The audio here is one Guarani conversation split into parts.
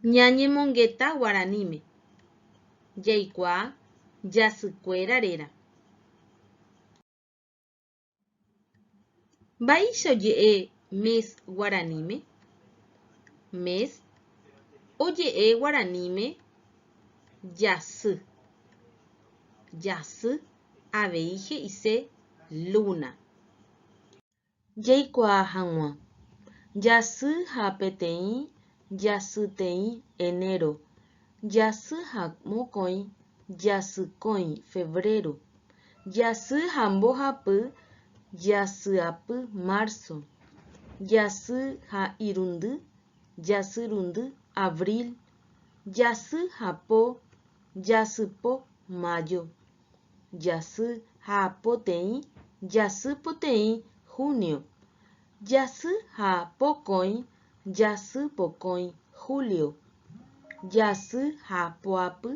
Ñañemongeta guaraníme. Jaikuaa jasykuéra réra. Mba'éicha oje'e mes guaraníme? Mes oje'e guaraníme jasy. Jasy avei he'ise luna. Jaikuaa hag̃ua, jasy ha peteĩ jasyteĩ enero, jasy ha mokõi jasykõi febrero, jasy ha mbohapy jasyapy marzo, jasy ha irundy jasyrundy abril, jasy ha po jasypo mayo. Jasy ha poteĩ, jasy poteĩ, junio. Jasy ha pokõi, jasy pokõi, julio. Jasy ha poapy,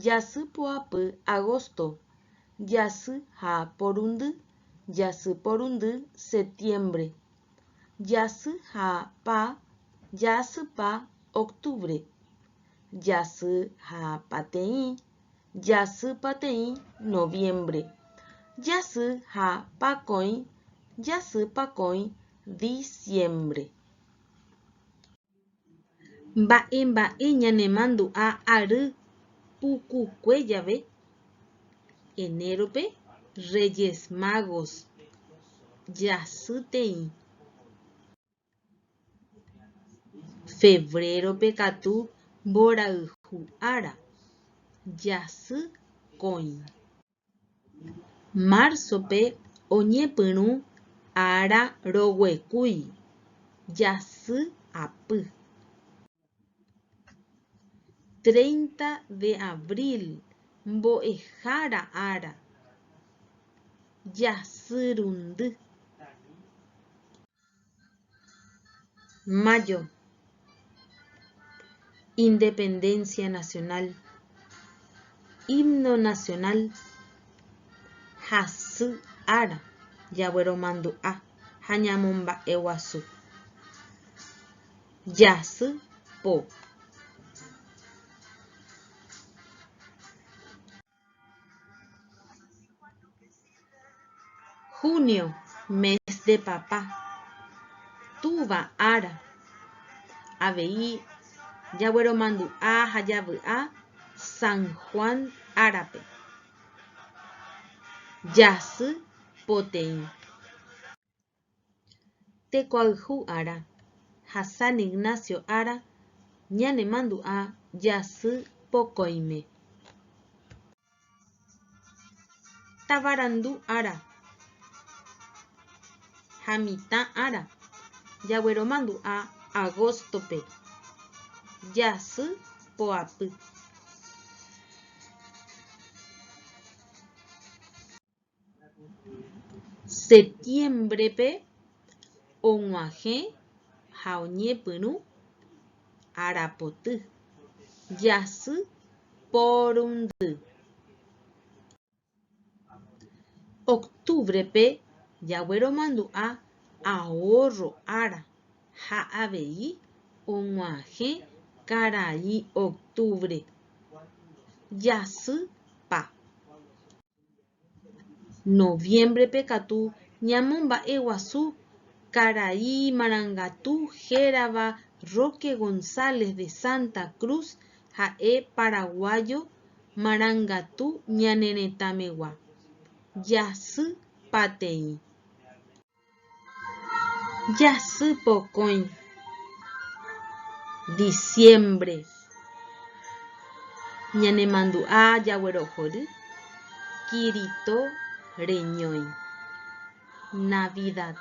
jasy poapy, agosto. Jasy ha porundy, jasy porundy, septiembre. Jasy ha pa, jasy pa, octubre. Jasy ha pateĩ, Jasy pateĩ, noviembre. Jasy ha pakõi, jasy pakõi, diciembre. Mba'e mba'e ñanemandu'a ary pukukue jave? Enero-pe Reyes Magos, jasyteĩ. Febrero-pe katu mborayhu ára, jasy kõi. Marzo-pe oñepyrũ ára roguekúi, jasy apy. Treinta de abril mbo'ehára ára, jasy rundy. Mayo. Independencia Nacional. Himno Nacional. Hasy ára jagueromandu'a ha ñamomba'eguasu. Jasy po. Junio, mes de papá, túva ára. Avei jagueromandu'a ha javy'a San Juan árape. Jasy poteĩ. Tekoayhu ára ha San Ignacio ára ñanemandu'a jasy pokõime. Tavarandu ára ha mitã ára jagueromandu'a agosto-pe, jasy poapy. Septiembre-pe og̃uahẽ ha oñepyrũ arapoty, jasy porundy. Octubre-pe jagueromandu'a ahorro ára ha avei og̃uahẽ karai octubre, jasy pa. Noviembre-pe katu ñamomba'eguasu karai marangatu hérava Roque González de Santa Cruz ha'e paraguayo marangatu ñane retãmegua. Jasy pateĩ. Jasy pokõi. Diciembre. Ñanemandu'a jaguerohory Kirito reñói. Navidad.